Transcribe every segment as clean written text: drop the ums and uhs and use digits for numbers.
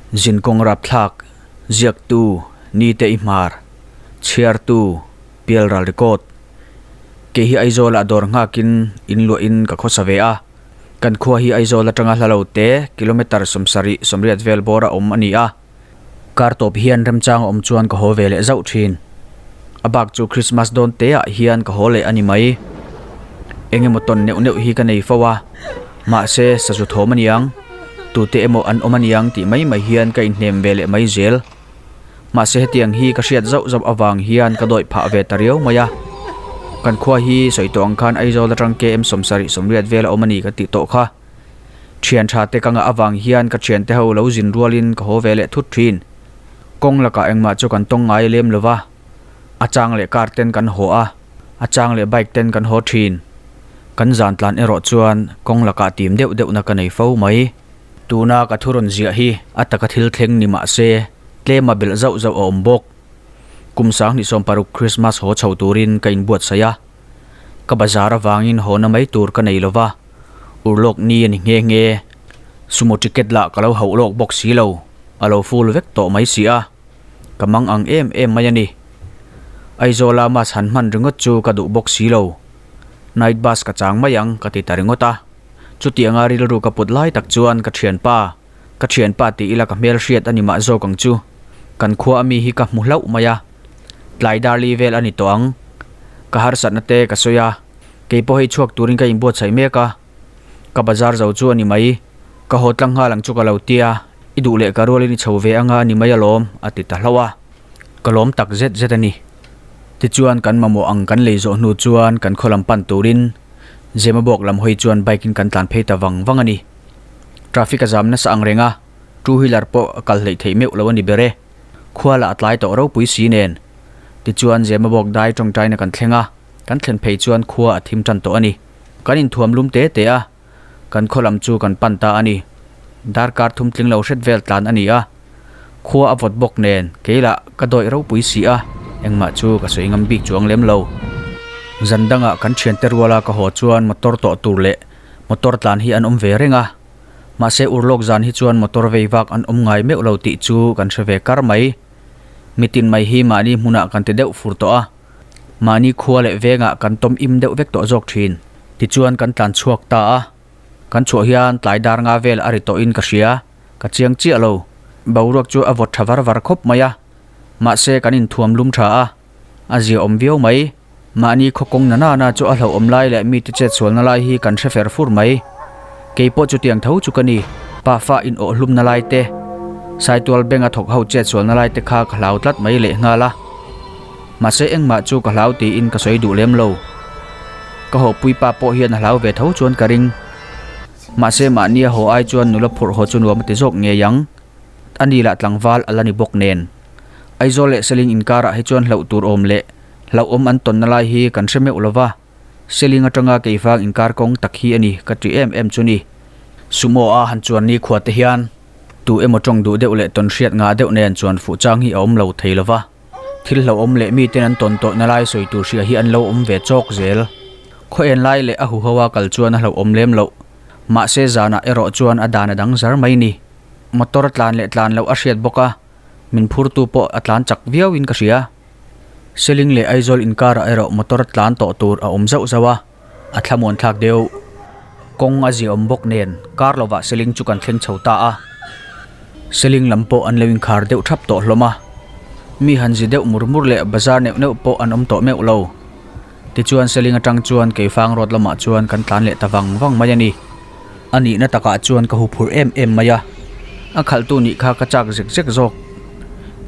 Zinkawng rapthlak, ziaktu, Nite i hmar, chhiartu, Pialral record. Kei hi Aizawlah dawr nghakin in luahin ka khawsa ve a. Kan khua hi Aizawl atanga hla lo te kilometre 70, 80 vel bawr a awm a ni a. Kar tawp hian remchang a awm chuan ka haw ve leh zauh thin. A bak chu Christmas dawn te ah hian ka haw leh a ni mai. Eng emaw tawn neuh neuh hi ka nei fo a, mahse sazu thawm a niang, tute emaw an awm a niang tih mai mai hian ka inhnem ve leh mai zel. Mahse hetiang hi ka hriat zauh zauh avang hian ka dawih phah ve ta riau mai a. Kan khua hi sawi tawh ang khan Aizawl atang KM 70, 80 vel a awm a ni ka tih tawh kha. Thian tha te ka ngah avang hian ka thiante ho lo zin rualin ka haw ve leh thut thin. Kawng lakah engmah chu kan tawng ngai lem lo va, a chang leh car ten kan haw a, a chang leh bike ten kan haw thin. Kan zan tlan erawh chuan kawng lakah tim deuh deuhna ka nei fo mai. Tuna ka thu rawn ziah hi a taka thil thleng ni mah se tlema belh zauh zauh a awm bawk. Kum 2016 Christmas haw chho turin ka inbuatsaih a. Ka bazar avangin haw na mai tur ka nei lova, urlawk ni a ni nghe nghe. Sumo ticket lah ka lo hauh lawk bawk si lo, a lo full vek tawh mai si a. Ka mang ang em em mai a ni. Aizawla mas han hman ringawt chu ka duh bawk si lo. Night bus ka chang mai ang ka ti ta ringawt a. Chutianga rilru ka put lai tak chuan ka thianpa, ka thianpa tih ila ka hmelhriat a ni mah zawk ang chu. Kan khua ami hi ka hmu hlauh mai a. Tlai darli vel a ni tawh ang. Ka harsatna te ka sawi a, kei pawh hei chhuak turin ka inbuatsaih mek a. Ka bazar zo chu a ni mai. Ka haw tlang nghal ang chu ka lo tia, i duh leh ka rualin i chho ve anga a ni mai alawm, a ti ta hlauh a. Ka lawm tak zet zet a ni. Tichuan kan mamawh ang kan lei zawh hnu chuan kan khaw lam pan turin Zemabawk lam hawi chuan bike in kan tlan phei ta vang vang a ni. Traffic a zam nasa ang reng a, two wheeler pawh a kal hleih theih meuh lo a ni ber e. Khua lah a tlai tawh ropui si nen. Tichuan Zemabawk dai tawngtaina kan thleng a, kan thlen phei chuan khua a thim tan tawh a ni. Kan inthuam lum te te a, kan khaw lam chu kan pan ta a ni. Darkar thum tling lo hret vel tlan a ni a, khua a vawt bawk nen kei lah ka dawih ropui si a, engmah chu ka sawi ngam bik chuang lem lo. Zan dangah kan thiante ruala ka haw chuan motor tawh tur leh motor tlan hi an awm ve reng a. Mahse urlawk zan hi chuan motor vei vak an awm ngai meuh lo tih chu kan hre ve kar mai. Mitin mai hi mahni hmunah kan ti deuh fur tawh a, mahni khua leh vengah kan tawm im deuh vek tawh zawk thin. Tichuan kan tlan chhuak ta a, kan chhuah hian tlai dar nga vel a ri tawhin ka hria, ka chiang chiah lo. Boruak chu a vawt tha var var khawp mai a, mahse kan inthuam lum tha a, a zia awm viau mai. Mahni khaw kawng na nana chu a hlauhawm lai leh mite chet sualna lai hi kan hre fer fur mai. Kei pawh chutiang tho chu ka ni. Pafa in awh hlumna lai te, Saitual bank a thawk ho chet sualna lai te kha ka hlau tlat mai leh nghal a. Mahse engmah chu ka hlau tiin ka sawi duh lem lo. Ka hawpui pa pawh hian a hlau ve tho chuan ka ring. Mahse mahni a haw ai chuan nula phurh haw chu nuam a ti zawk ngei ang. A ni lah tlangval a la ni bawk nen. Aizawl leh Seling inkarah hi chuan hlauh tur awm leh hlauhawm an tawnna lai hi kan hre meuh lo va, Seling atanga keivang inkar kawng tak hi a ni ka ti em em chu ni. Sumo a han chuan ni khua te hian tu emaw tawng duh deuh leh tawn hriat ngah deuh nen chuan fuh chang hi a awm lo thei lo va, thil hlauhawm leh miten an tawn tawhna lai sawi tur hria hi an lo awm ve chawk zel. Khaw en lai leh a huho a kal chuan a hlauhawm lem loh. Mahse zanah erawh chuan a dan a dang zar mai ni. Motor tlan leh tlan loh a hriat bawk a, min phurtu pawh a tlan chak viauin ka hria. Seling leh Aizawl inkarah erawh motor tlan tawh tur a awm zauh zauh a, a thlamuan thlak deuh. Kawng a ziaawm bawk nen kar lovah Seling chu kan thleng chho ta a. Seling lam pawh an lo inkhar deuh thap tawh hlawm a, mi han zi deuh mur mur leh bazar neuh neuh pawh an awm tawh meuh lo. Tichuan Seling atang chuan Keifang road lamah chuan kan tlan leh ta vang vang mai a ni. A nihna takah chuan ka huphurh em em mai a, a khalhtu nih kha ka chak zek zek zawk.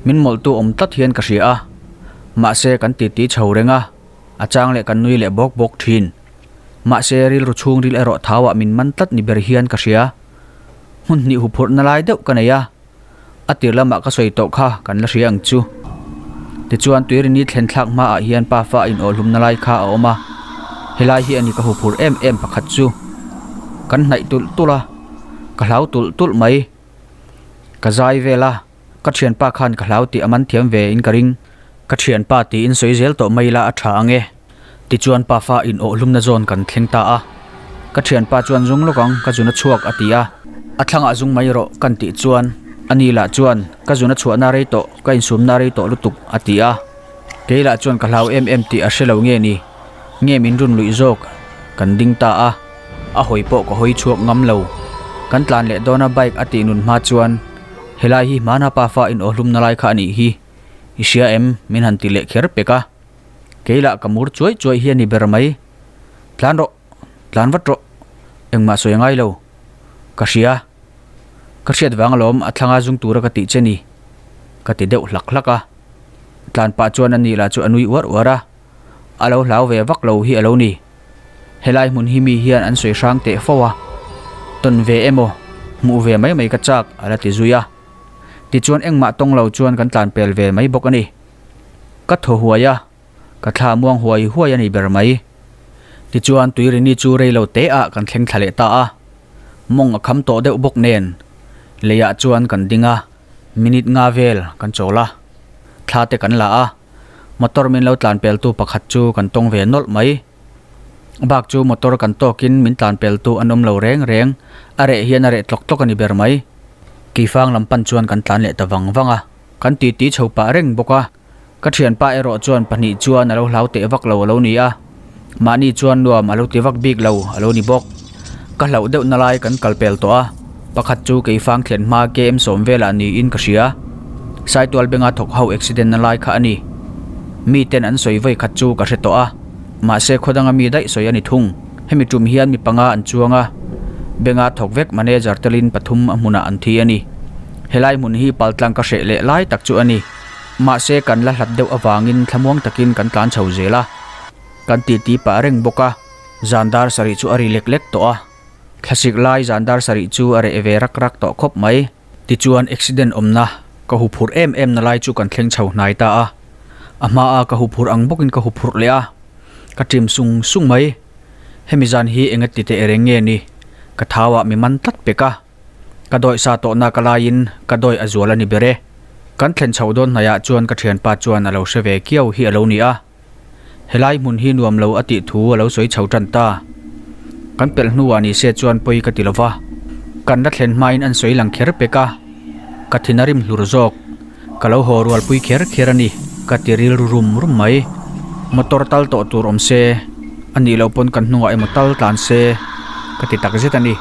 Min mawlhtu awm tlat hian ka hria a, mahse kan titi chho reng a, a chang leh kan nui leh bawk bawk thin. Mahse rilru chhungril erawh thauah min man tlat ni ber hian ka hria. Hmun hnih huphurhna lai deuh ka nei a, a tir lamah ka sawi tawh kha kan la hria ang chu. Tichuan tuirini thlen thlak hmaah hian pafa a inawhhlumna lai kha a awm a, helai hi a ni ka huphurh em em pakhat chu. Kan hnaih tulh tulh a, ka hlau tulh tulh mai. Ka zai vel a, ka thianpa khan ka hlau tih a man thiam ve in ka ring. Ka thianpa tiin sawi zel tawh mai ila a tha ang e. Tichuan pafa inawhhlumna zawn kan thleng ta a, ka thianpa chuan zung lawk ang ka zun a chhuak a ti a, a thlangah zung mai rawh kan tih chuan Ani lah chuan, Ka zun a chhuahna rei tawh, ka insumna rei tawh lutuk, a ti a. Kei lah chuan ka hlau em em tih a hre lo nge ni? Nge min run luih zawk? Kan ding ta a, a hawi pawh ka hawi chhuak ngam lo. Kan tlan leh dawna bike a tih nun hma chuan, Helai hi hmana pafa in awhlumna lai kha a nih hi, i hria em? min han ti leh kher pek a. Kei lah ka mur chuai chuai hi a ni ber mai. Tlan rawh, tlan vat rawh, engmah sawi a ngai lo. Ka hria. Ka hriat vang alawm a thlanga zung tura ka tih che ni, ka ti deuh hlak hlak a. Tlan pah chuan a ni lah chu a nui uar uar a, a lo hlau ve vak lo hi a lo ni. Helai hmun hi mi hian an sawi hrang teh fo a, tawn ve emaw, hmuh ve mai mai ka chak a la ti zui a. Tichuan engmah tawng lo chuan kan tlan pel ve mai bawk a ni. Ka thaw huai a, ka thla muang huai huai a ni ber mai. Tichuan Tuirini chu rei lo te ah kan thleng thla leh ta a, mawng a kham tawh deuh bawk nen leiah chuan kan ding a, minute nga vel kan chawl a, thla te kan la a, motor min lo tlan pel tu pakhat chu kan tawng ve nawlh mai. Bak chu motor kan tawkin min tlan pel tu an awm lo reng reng, a reh hian a reh tlawk tlawk a ni ber mai. Keifang lam pan chuan kan tlan leh ta vang vang a, kan titi chho pah reng bawk a. Ka thianpa erawh chuan pahnih chuan a lo hlau teh vak lo a lo ni a, mahni chuan nuam a lo ti vak bik lo a lo ni bawk. Ka hlauh deuh na lai kan kal pel tawh a, pakhat chu keifang thlen hma KM sawm velah niin ka hria. Saitual benga thawk ho accident na lai kha a ni. Mi ten an sawi vawi khat chu ka hre tawh a, mahse khaw danga mi daih sawi a ni thung. Hemi tum hian mi panga an chuang a, benga thawk vek manager telin pathum a hmunah an thi a ni. Helai hmun hi paltlang ka hreh leh lai tak chu a ni. Mahse kan la hlat deuh avangin thlamuang takin kan tlan chho zel a, kan titi pah reng bawk a, zan dar sarih chu a ri lek lek tawh a, thlasik lai zan dar sarih chu a reh ve rak rak tawh khawp mai. Tichuan accident awmna ka huphurh em em na lai chu kan thleng chho hnai ta a, a hmaa ka huphurh ang bawkin ka huphurh leh a, ka ṭim sung sung mai. Hemi zan hi enga ti teh reng nge ni? Ka thauah mi man tlat pek a. Ka dawih sa tawhna ka laiin ka dawih a zual a ni ber e. Kan thlen chhoh dawn hnaiah chuan ka thianpa chuan a lo hre ve kiau hi a lo ni a. Helai hmun hi nuam lo a tih thu a lo sawi chho tan ta. Kan pelh hnuah ni se chuan pawi ka ti lo va. Kan la thlen hmain an sawi lang kher pek a. Ka thin a rim hlur zawk. Ka lo haw rualpui kher kher a ni, ka ti rilru rum rum mai. Motor tal tawh tur awm se, a nih loh pawn kan hnungah emaw tal tlan se, ka ti tak zet a ni.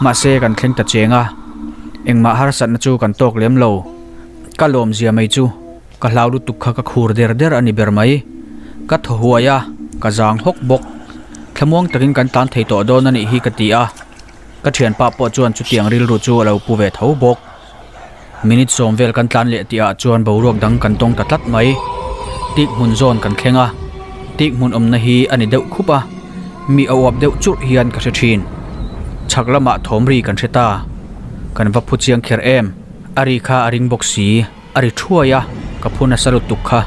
Mahse kan thleng ta cheng a, engmah harsatna chu kan tawk lem lo. Ka lawmzia mai chu ka hlau lutuk kha ka khur der der a ni ber mai. Ka thaw huai a, ka zang hawk bawk. Thlamuang takin kan tlan thei tawh dawn a nih hi ka ti a, ka thianpa pawh chuan chutiang rilru chu a lo pu ve tho bawk. Minute sawm vel kan tlan leh tih ah chuan boruak dang kan tawng ta tlat mai. Tik hmun zawn kan thleng a, tik hmun awmna hi a ni deuh khup a, mi a uap deuh churh hian ka hre thin. Chhak lamah thawm ri kan hre ta. Kan va phu chiang kher em, a ri kha a ring bawk si, a ri thuai a, ka phu nasa lutuk kha.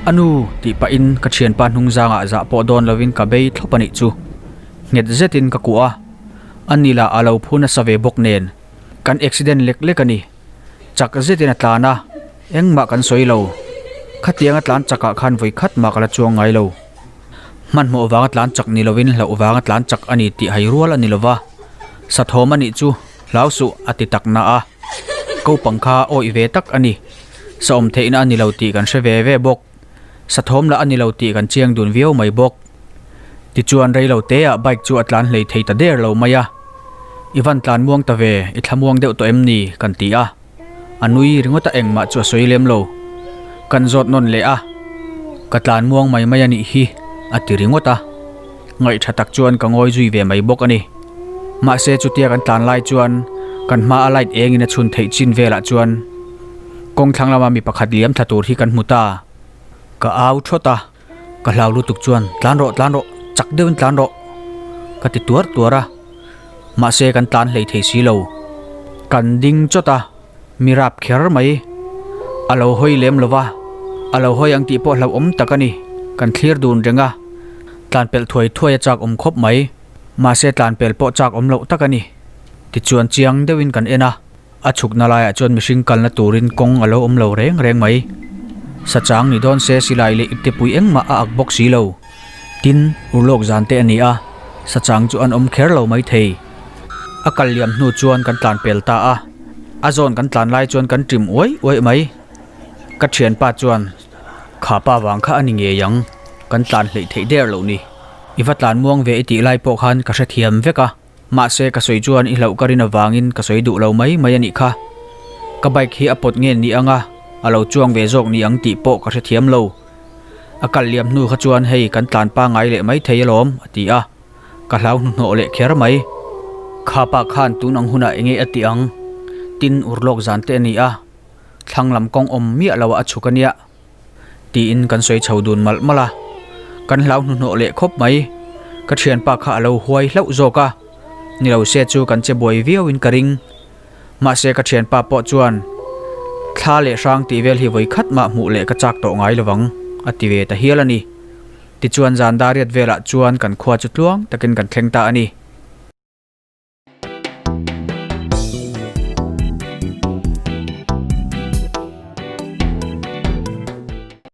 A nu tih pahin ka thianpa hnung zangah zah pawh dawn lovin ka bei thlawp a nih chu. Nghet zetin ka kuah a, a ni lah a lo phu nasa ve bawk nen. Kan accident lek lek a ni. Chak zetin a tlan a, engmah kan sawi lo. Khatianga tlan chakah khan vawi khat mah ka la chuang ngai lo. Hmanhmawh vanga tlan chak ni lovin hlauh vanga tlan chak a ni tih hai rual a ni lova. Sathawm a nih chu hlau suh a ti tak na a. Kopang kha awih ve tak a ni. Sa awm theihna a ni lo tih kan hre ve ve bawk. Sathawm lah a ni lo tih kan chiang dun viau mai bawk. Tichuan rei lo teah bike chu a tlan hlei thei ta der lo mai a. I van tlan muang ta ve, i thla muang deuh tawh em ni? kan ti a. A nui ringawt a engmah chu a sawi lem lo. Kan zawt nawn leh a, Ka tlan muang mai mai a nih hi, a ti ringawt a. Ngaih tha tak chuan ka ngawi zui ve mai bawk a ni. Mahse chutia kan tlan lai chuan kan hma a light eng in a chhun theih chin velah chuan kawng thlang lama mi pakhat liam thla tur hi kan hmu ta. Ka au thawt a. Ka hlau lutuk chuan tlan rawh tlan rawh chak deuhin tlan rawh ka ti tuar tuar a, mahse kan tlan hlei thei si lo. Kan ding chawt a, mi rap kher mai. A lo hawi lem lo va, a lo hawi ang tih pawh hlauhawm tak a ni. Kan thlir dun reng a, tlan pelh thuai thuai a chak awm khawp mai. Mahse tlan pel pawh chak awm loh tak a ni. Tichuan chiang deuhin kan en a. A chhukna laiah chuan mihring kalna turin kawng a lo awm lo reng reng mai. Sachang ni dawn se silai leh iptepui engmah a ak bawk si lo. Tin, urlawk zan te a ni a, sachang chu an awm kher lo mai thei. A kal liam hnu chuan kan tlan pel ta a. A zawn kan tlan lai chuan kan ṭim uai uai mai. Ka ṭhianpa chuan, Kha pa vang kha a ni ngei ang, kan tlan hleih theih der loh ni. I va tlan muang ve i tih lai pawh khan ka hrethiam vek a. Mahse ka sawi chuan i hlauh ka rin avangin ka sawi duh lo mai mai a nih kha. Ka bike hi a pawt nge ni ang a, a lo chuang ve zawk ni ang tih pawh ka hrethiam lo. A kal liam hnu kha chuan hei kan tlan pangai leh mai thei alawm a ti a, ka hlau hnuhnawh leh kher mai. Kha pa khan tun ang hunah enge a tih ang? Tin urlawk zan te a ni a, thlang lam kawng awm miah lo ah a chhuk a nia. Tiin kan sawi chho dun malh malh a, kan hlau hnuhnawh leh khawp mai. Ka thianpa kha a lo huai hlauh zawk a, ni lo se chu kan che buai viau in ka ring. Mahse ka thianpa pawh chuan thla leh hrang tih vel hi vawi khat mah hmuh leh ka chak tawh ngai lovang a ti ve ta hial a ni. Tichuan zan dariat velah chuan kan khua chu tluang takin kan thleng ta a ni.